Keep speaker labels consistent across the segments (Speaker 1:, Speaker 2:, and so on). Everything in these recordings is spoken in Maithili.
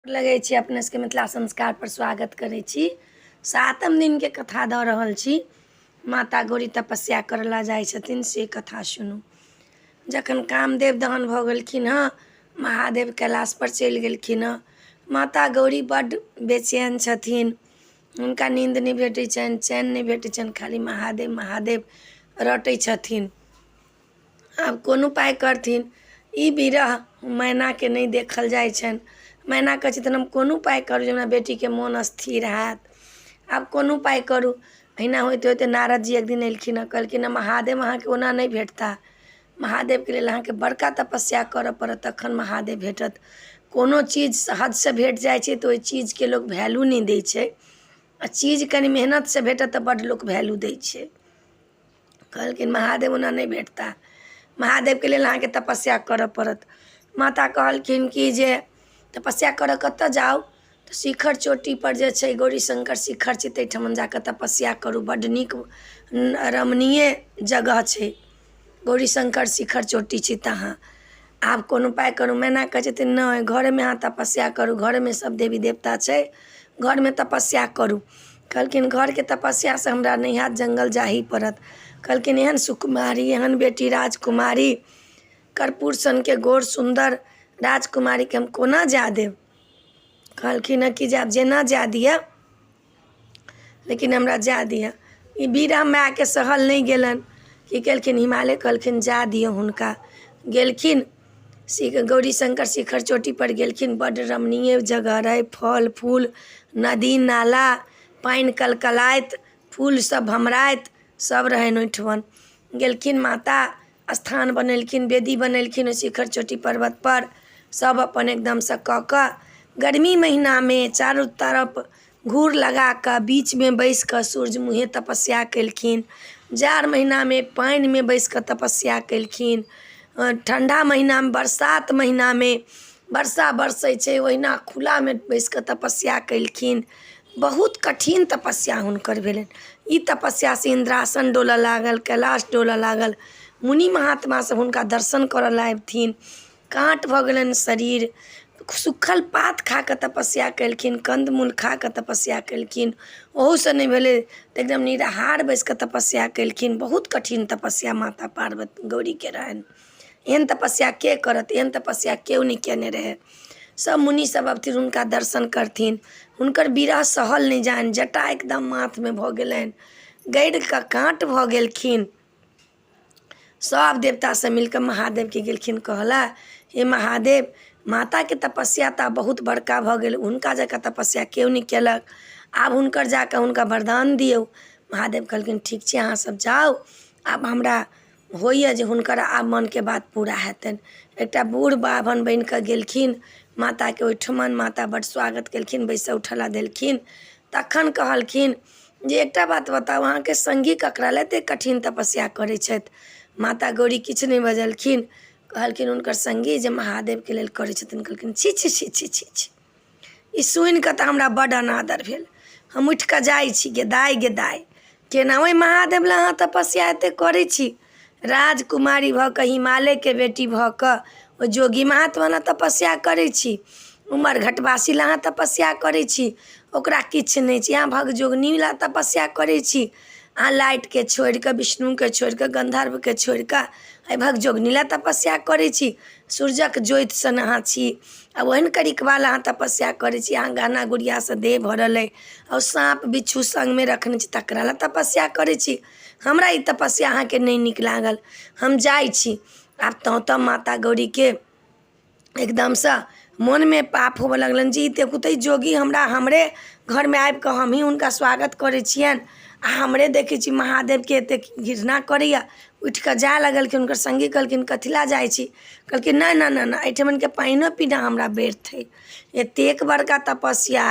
Speaker 1: लगै छी अपने सबके मिथिला संस्कार पर स्वागत करै छी। सातम दिनके कथा दऽ रहल छी। माता गौरी तपस्या करऽ लए जाइ छथिन, से कथा सुनू। जखन कामदेव दहन भऽ गेलखिन हँ, महादेव कैलाशपर चलि गेलखिन हँ, माता गौरी बड्ड बेचैन छथिन। हुनका नीन्द नहि भेटै छनि, चैन नहि भेटै छनि, खाली महादेव महादेव रटै छथिन। आब कोन उपाय करथिन? ई विरह मैनाके नहि देखल जाइ छनि। मैना कहै छथिन, हम कोन उपाय करू जे हमरा बेटीके मोन स्थिर हैत? आब कोन उपाय करू? एहिना होइत होइत नारद जी एक दिन एलखिन हँ, कहलखिन हँ, महादेव अहाँके ओना नहि भेटता। महादेवके लेल अहाँके बड़का तपस्या करऽ पड़त, तखन महादेव भेटत। कोनो चीज सहजसँ भेट जाइ छै तऽ ओहि चीजके लोक वैल्यू नहि दै छै, आ चीज कनि मेहनतसँ भेटत तऽ बड्ड लोक वैल्यू दै छै। कहलखिन, महादेव ओना नहि भेटता, महादेवके लेल अहाँके तपस्या करऽ पड़त। माता कहलखिन कि जे तपस्या करऽ कतऽ जाउ? तऽ शिखर चोटीपर जे छै, गौरी शङ्कर शिखर छै, ताहिठमन जा कऽ तपस्या करू। बड्ड नीक रमणीय जगह छै, गौरी शङ्कर शिखर चोटी छै तहाँ। आब कोन उपाय करू? मैना कहै छथिन, नहि, घरेमे अहाँ तपस्या करू, घरेमे सब देवी देवता छै, घरमे तपस्या करू। कहलखिन, घरके तपस्यासँ हमरा नहि हैत, जङ्गल जाही पड़त। कहलखिन, एहन सुकुमारी, एहन बेटी राजकुमारी, कर्पूर सनके गोर सुन्दर राजकुमारीके हम कोना जाय देब? कहलखिन हँ कि जे आब जेना जाय दिअ, लेकिन हमरा जाय दिअ। ई विरह मायके सहल नहि गेलनि। की केलखिन हिमालय? कहलखिन, जाय दियौ हुनका। गेलखिन, गौरी शङ्कर शिखर चोटीपर गेलखिन। बड्ड रमणीय जगह रहै। फल फूल, नदी नाला, पानि कलकलाइत, फूल सब भमराइत सब रहनि ओहिठमन। गेलखिन माता, स्थान बनेलखिन, वेदी बनेलखिन ओहि शिखर चोटी पर्वतपर। सब अपन एकदमसँ कऽ कऽ गर्मी महिनामे चारू तरफ घूर लगा कऽ बीचमे बैसि कऽ सूर्य मुँहे तपस्या केलखिन। जाड़ महिनामे पानिमे बैसि कऽ तपस्या केलखिन। ठण्डा महिनामे, बरसात महिनामे, वर्षा बरसै छै ओहिना खुलामे बैसि कऽ तपस्या केलखिन। बहुत कठिन तपस्या हुनकर भेलनि। ई तपस्यासँ इन्द्रासन डोलऽ लागल, कैलाश डोलऽ लागल। मुनि महात्मा सब हुनका दर्शन करऽ लए अबथिन। काँट भऽ गेलनि शरीर। सुखल पात खा कऽ तपस्या केलखिन, कन्दमूल खा कऽ तपस्या केलखिन। ओहूसँ नहि भेलै तऽ एकदम निराहार बैसि कऽ तपस्या केलखिन। बहुत कठिन तपस्या माता पार्वती गौरीके रहनि। एहन तपस्या के करत? एहन तपस्या केओ नहि कयने रहै। सब मुनि सब अबथिन, हुनका दर्शन करथिन। हुनकर विरह सहल नहि जानि, जटा एकदम माथमे भऽ गेलनि, गड़ि कऽ काँट भऽ गेलखिन। सब देवता सब मिलकऽ महादेवके गेलखिन कहऽ, हे महादेव, माताके तपस्या तऽ बहुत बड़का भऽ गेल, हुनका जकाँ तपस्या केओ नहि केलक। आब हुनकर जाकऽ हुनका वरदान दियौ। महादेव कहलखिन, ठीक छै, अहाँ सब जाउ। आब हमरा होइए जे हुनकर आब मनके बात पूरा हेतनि। एकटा बूढ़ बाभन बनि कऽ गेलखिन माताके ओहिठमन। माता बड्ड स्वागत केलखिन, बैसऽ उठऽ लए देलखिन। तखन कहलखिन जे एकटा बात बताउ, अहाँके सङ्गी ककरा लए एतेक कठिन तपस्या करै छथि? माता गौरी किछु नहि बजलखिन। कहलखिन हुनकर सङ्गी जे महादेवके लेल करै छथिन। कहलखिन, छी छी छी छी छी छी, ई सुनि कऽ तऽ हमरा बड्ड अनादर भेल। हम उठि कऽ जाइ छी। गे दाइ, गे दाइ, केना ओहि महादेव लए अहाँ तपस्या एतेक करै छी? राजकुमारी भऽ कऽ, हिमालयके बेटी भऽ कऽ ओ जोगी महात्मा लए तपस्या करै छी? उमर घटवासी लए अहाँ तपस्या करै छी? ओकरा किछु नहि छै। अहाँ भगजोगनी लए तपस्या करै छी? अहाँ लाइटके छोड़ि कऽ, विष्णुके छोड़ि कऽ, गन्धर्वके छोड़ि कऽ एहि भगजोगनी लए तपस्या करै छी? सूर्यक ज्योति सन अहाँ छी आ ओहन करिकबा लए अहाँ तपस्या करै छी? अहाँ गहना गुड़ियासँ देह भरल अइ आओर साँप बिच्छू सङ्गमे रखने छी, तकरा लए तपस्या करै छी? हमरा ई तपस्या अहाँके नहि नीक लागल, हम जाइ छी। आब तँ तऽ माता गौरीके एकदमसँ मोनमे पाप होबऽ लगलनि जे ई देखू तऽ ई जोगी हमरा हमरे घरमे आबिकऽ, हमही हुनका स्वागत करै छियनि आओर हमरे देखै छी महादेवके एतेक घृणा करैए। उठिकऽ जाय लगलखिन। हुनकर सङ्गी कहलखिन, कथी लए जाइ छी? कहलखिन, नहि नहि नहि नहि, एहिठमनके पानिओ पीना हमरा व्यर्थ अइ। एतेक बड़का तपस्या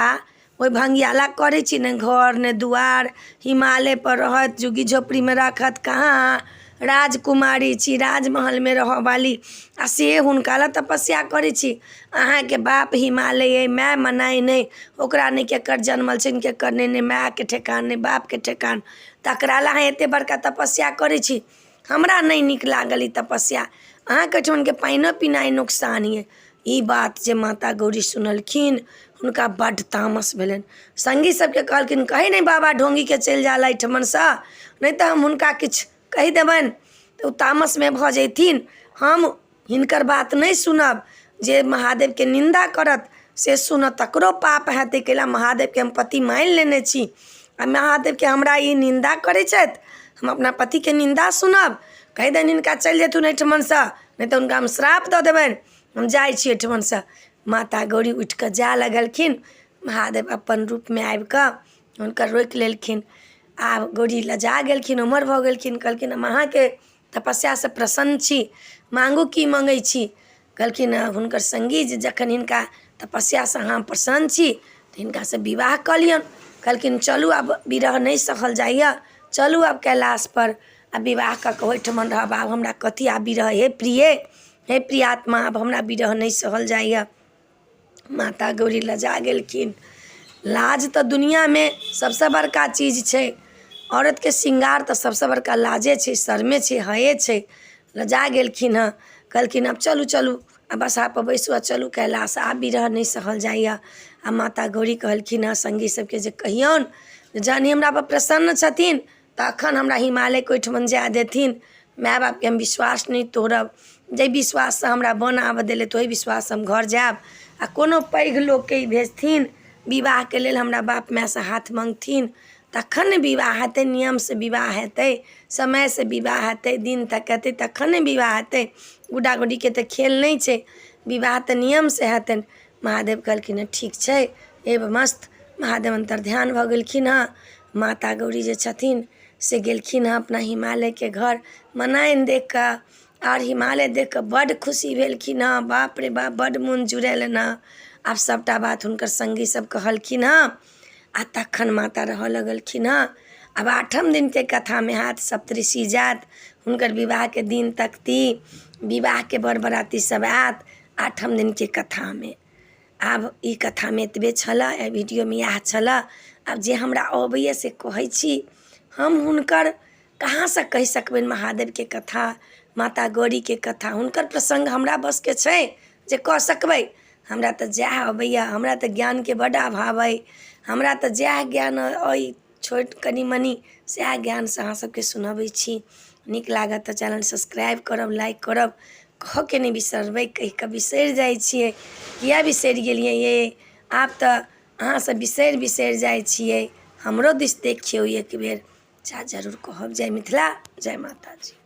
Speaker 1: ओहि भङ्गियाला करै छी, ने घर ने दुआरि, हिमालयपर रहत, झुग्गी झोपड़ीमे रखत कहाँ? राजकुमारी छी, राजमहलमे रहऽवाली, आओर से हुनका लए तपस्या करै छी? अहाँके बाप हिमालय अइ, माय मनाइनि अइ, ओकरा नहि केकर जनमल छनि, केकर नहि, ने मायके ठेकान, ने बापके ठेकान, तकरा लए अहाँ एते बड़का तपस्या करै छी? हमरा नहि नीक लागल ई तपस्या। अहाँके ओहिठमनके पानिओ पीनाइ नोकसान यऽ। ई बात जे माता गौरी सुनलखिन, हुनका बड्ड तामस भेलनि। सङ्गी सबके कहलखिन, कही नहि बाबा ढोङ्गीके चलि जाय लए एहिठमनसँ, नहि तऽ हम हुनका किछु कहि देबनि तऽ ओ तामसमे भऽ जयथिन। हम हिनकर बात नहि सुनब। जे महादेवके निन्दा करत से सुनत, तकरो पाप हेतै। कैला महादेवके हम पति मानि लेने छी आ महादेवके हमरा ई निन्दा करै छथि, हम अपना पतिके निन्दा सुनब? कहि दनि हिनका चलि जेथुन एहिठमनसँ, नहि तऽ हुनका हम श्राप दऽ देबनि। हम जाइ छी एहिठमनसँ। माता गौरी उठि कऽ जाय लगलखिन। महादेव अपन रूपमे आबि कऽ हुनकर रोकि लेलखिन। आब गौरी लजा गेलखिन, ओम्हर भऽ गेलखिन। कहलखिन, हम अहाँके तपस्यासँ प्रसन्न छी, माँगू की मङ्गै छी? कहलखिन हुनकर सङ्गी जे जखन हिनका तपस्यासँ अहाँ प्रसन्न छी तऽ हिनकासँ विवाह कऽ लियौन। कहलखिन, चलू, आब विरह नहि सहल जाइए, चलू आब कैलाशपर आ विवाह कऽ कऽ ओहिठमन रहब। आब हमरा कथी आब विरह? हे प्रिय, हे प्रियात्मा, आब हमरा विरह नहि सहल जाइए। माता गौरी लजा गेलखिन। लाज तऽ दुनिआँमे सबसँ बड़का चीज छै। औरतके श्रृंगार तऽ सबसँ बड़का लाजे छै, शरमे छै, हये छै। लजा गेलखिन हँ। कहलखिन, आब चलू, चलू, आ बसहापर बैसू आ चलू कैलाश, आब विरह नहि सहल जाइए। आ माता गौरी कहलखिन हँ सङ्गी सबके जे कहियौन जहन ई हमरापर प्रसन्न छथिन तखन हमरा हिमालयके ओहिठमन जाय देथिन। माय बापके हम विश्वास नहि तोड़ब। जाहि विश्वाससँ हमरा वन आबऽ देलथि, ओहि विश्वाससँ हम घर जायब। आ कोनो पैघ लोकके ई भेजथिन विवाहके लेल, हमरा बाप मायसँ हाथ मङ्गथिन, तखन ने विवाह हेतै। नियमसँ विवाह हेतै, समयसँ विवाह हेतै, दिन तकेतै तखन ने विवाह हेतै। गुड्डा गुड्डीके तऽ खेल नहि छै, विवाह तऽ नियमसँ हेतनि। महादेव कहलखिन हँ, ठीक छै, एवमस्त। महादेव अन्तर्ध्यान भऽ गेलखिन हँ। माता गौरी जे छथिन से गेलखिन हँ अपना हिमालयके घर। मनाइन देखि कऽ आओर हिमालय देखि कऽ बड्ड खुशी भेलखिन हँ। बाप रे बाप, बड्ड मोन जुड़ेलनि हँ। आब सभटा बात हुनकर सङ्गी सभ कहलखिन हँ आ तखन माता रहऽ लगलखिन हँ। आब आठम दिनके कथामे हैत सप्तऋषि जायत, हुनकर विवाहके दिन तकती, विवाहके बर बराती सभ आयत आठम दिनके कथामे। आब ई कथामे एतबे छलऽ, एहि वीडियोमे इएह छलऽ। आब जे हमरा अबैए से कहै छी। हम हुनकर कहाँसँ कहि सकबनि महादेवके कथा, माता गौरीके कथा? हुनकर प्रसङ्ग हमरा बसके छै जे कऽ सकबै? हमरा तऽ जएह अबैए, हमरा तऽ ज्ञानके बड्ड अभाव अइ। हमरा तऽ जएह ज्ञान अइ छोट कनि मनि, सएह ज्ञानसँ अहाँ सबके सुनबै छी। नीक लागत तऽ चैनल सब्सक्राइब करब, लाइक करब, कहऽके नहि बिसरबै। कहि कऽ बिसरि जाइ छियै। किए बिसरि गेलियै यै? आब तऽ अहाँ सब बिसरि बिसरि जाइ छियै। हमरो दिस देखियौ एक बेर। अच्छा, जरूर कहब। जय मिथिला, जय माताजी।